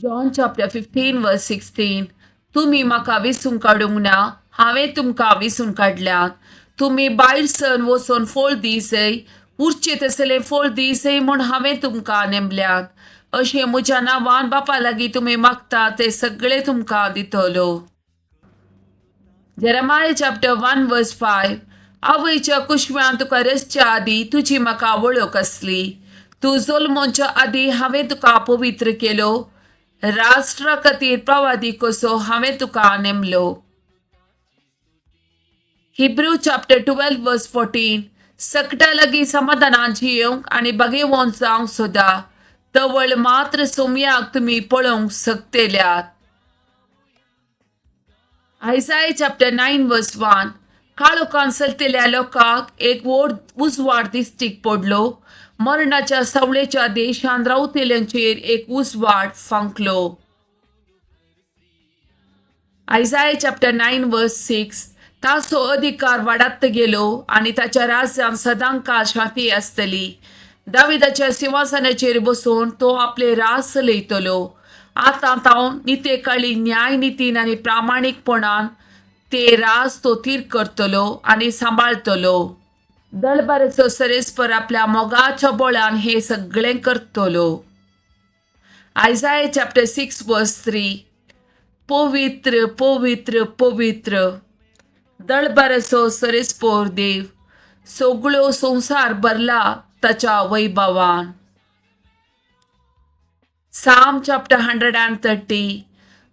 John chapter 15 verse 16. तुमी म्हाका विसूंक काडूंक ना, हांवें तुमकां विसून काडल्यात. तुमी भायर सरून वचून फळ दिसय, उरचें तसलें फळ दिसय म्हूण हांवें तुमकां नेमल्यात. अशें म्हज्या नांवान बापा लागीं तुमी मागता ते सगळे तुमकां दितलो. Jeremiah chapter 1 verse 5. आवयच्या कुशव्यान तुका रचच्या आदीं तुजी म्हाका वळख आसली. तूं जल्मोवच्या आदीं हांवें तुका पवित्र केलो. राष्ट्रा खातीर प्रवादी कसो हांवें तुका नेमलो. Hebrew chapter 12 verse 14. सकटा लागीं समाधानान जियेवंक आनी बागेवोन जावंक सोदा. तवळ मात्र सोमयाक तुमी पळोवंक शकतेल्यात. Isaiah chapter 9 verse 1. काळोखान चलतल्या लोकांक एक व्हड उजवाड दिश्टीक पडलो. मरणाच्या सावळेच्या देशांत रावतल्यांचेर एक उजवाड फांकलो. Isaiah chapter 9 verse 6. ताचो अधिकार वाडत गेलो आनी ताच्या राज्यांत सदांकाळ शांती आसतली. दाविदाच्या सिंहासनाचेर बसून तो आपले राज चलयतलो. आतां तावन नितेकाळी न्याय नितीन आनी प्रामाणीकपणान ते राज तो थीर करतलो आनी सांबाळतलो. दळबाराचो सरेस्पर आपल्या मोगाच्या बळान हे सगळें करतलो. Isaiah chapter 6 verse 3. पवित्र पवित्र पवित्र दळबाराचो सरेस्पोर देव, सगळो संवसार भरला ताच्या वैभवान. Psalm chapter 130.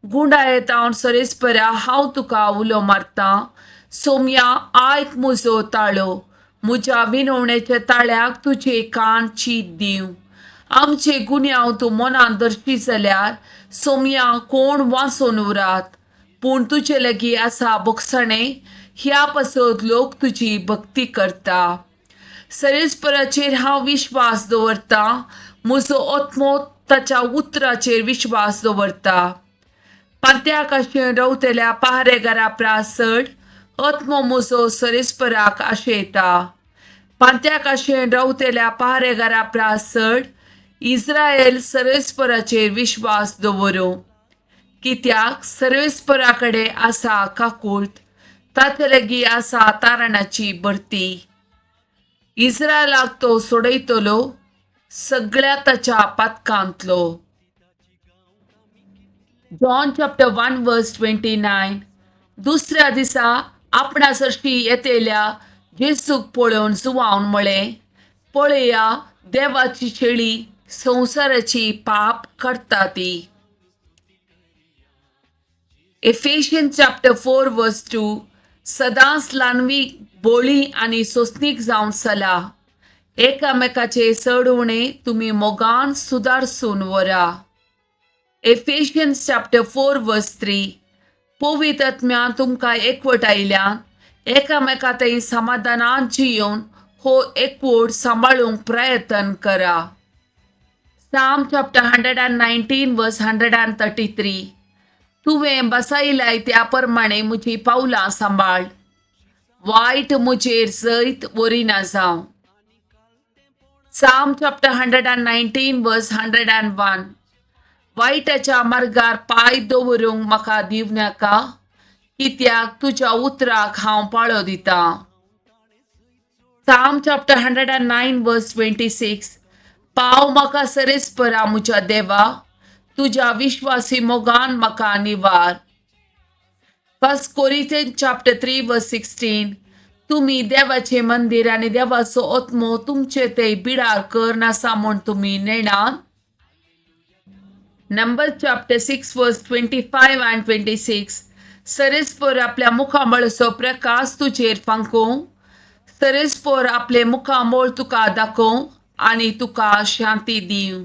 गुंडायेतावन सरेस्परा हांव तुका उलो मारतां. सोमया, आयक म्हजो ताळो. म्हज्या विनवणेच्या ताळ्याक तुजे कान चीत दिवं. आमचे गुन्यांव तूं मनान दर्शी जाल्यार सोमया कोण वाचून उरात? पूण तुजे लागीं आसा भोगसणें, ह्या पासत लोक तुजी भक्ती करता. सरेस्पराचेर हांव विश्वास दवरतां. म्हजो आत्मो ताच्या उतराचेर विश्वास दवरता. पांत्याक आशेन रावतल्या पहारेगारा प्रास चड आत्मो म्हजो सरेस्पराक आशेता. पांत्याक आशेन रावतल्या पहारेगारा प्रास चड इस्रायल सर्वेस्पराचेर विश्वास दवरूं. कित्याक सर्वेस्परा कडेन आसा काकूळट, ताचे लागीं आसा तारणाची भरती. इस्रायलाक तो सोडयतलो सगळ्या ताच्या पातकांतलो. John chapter 1 verse 29. दुसऱ्या दिसा आपणा सरशी येतेल्या जेसूक पळोवन जुवान म्हळें, पळया देवाची शेळी, संवसाराची पाप करता ती. Ephesian chapter 4 verse 2. सदांच ल्हानवीक बोळी आनी सोंसणीक जावन चला. एकामेकाचे चड उणें तुमी मोगान सुदारसून व्हरा. Ephesians chapter 4 verse 3. पवित्र आत्म्यान तुमकां एकवट आयल्यान एकामेका थंय समाधानान जियोवन हो एकवट सांबाळूंक प्रयत्न करा. Psalm chapter 119 verse 133. तुवें बसयलाय त्या प्रमाणे म्हजी पावलां सांबाळ. वायट म्हजेर जैत व्हरिना जावं. Psalm chapter 119 verse 101. वायटाच्या मार्गार पांय दवरूंक म्हाका दिवं नाका, कित्याक तुज्या उतराक हांव पाळो दितां. Psalm chapter 109 verse 26. पाव म्हाका सरेस्परा म्हज्या देवा, तुज्या विश्वासी मोगान म्हाका निवार. First Corinthian chapter 3 verse 16. तुमी देवाचें मंदीर आनी देवाचो आत्मो तुमचे ते बिडार कर आसा म्हूण तुमी नेणात. Number chapter 6 verse 25 and 26. सरेस्पोर आपल्या मुखामळचो प्रकाश तुजेर फांकूं. सरेस्पोर आपले मुखामळ तुका दाखोवं आनी तुका शांती दिवं.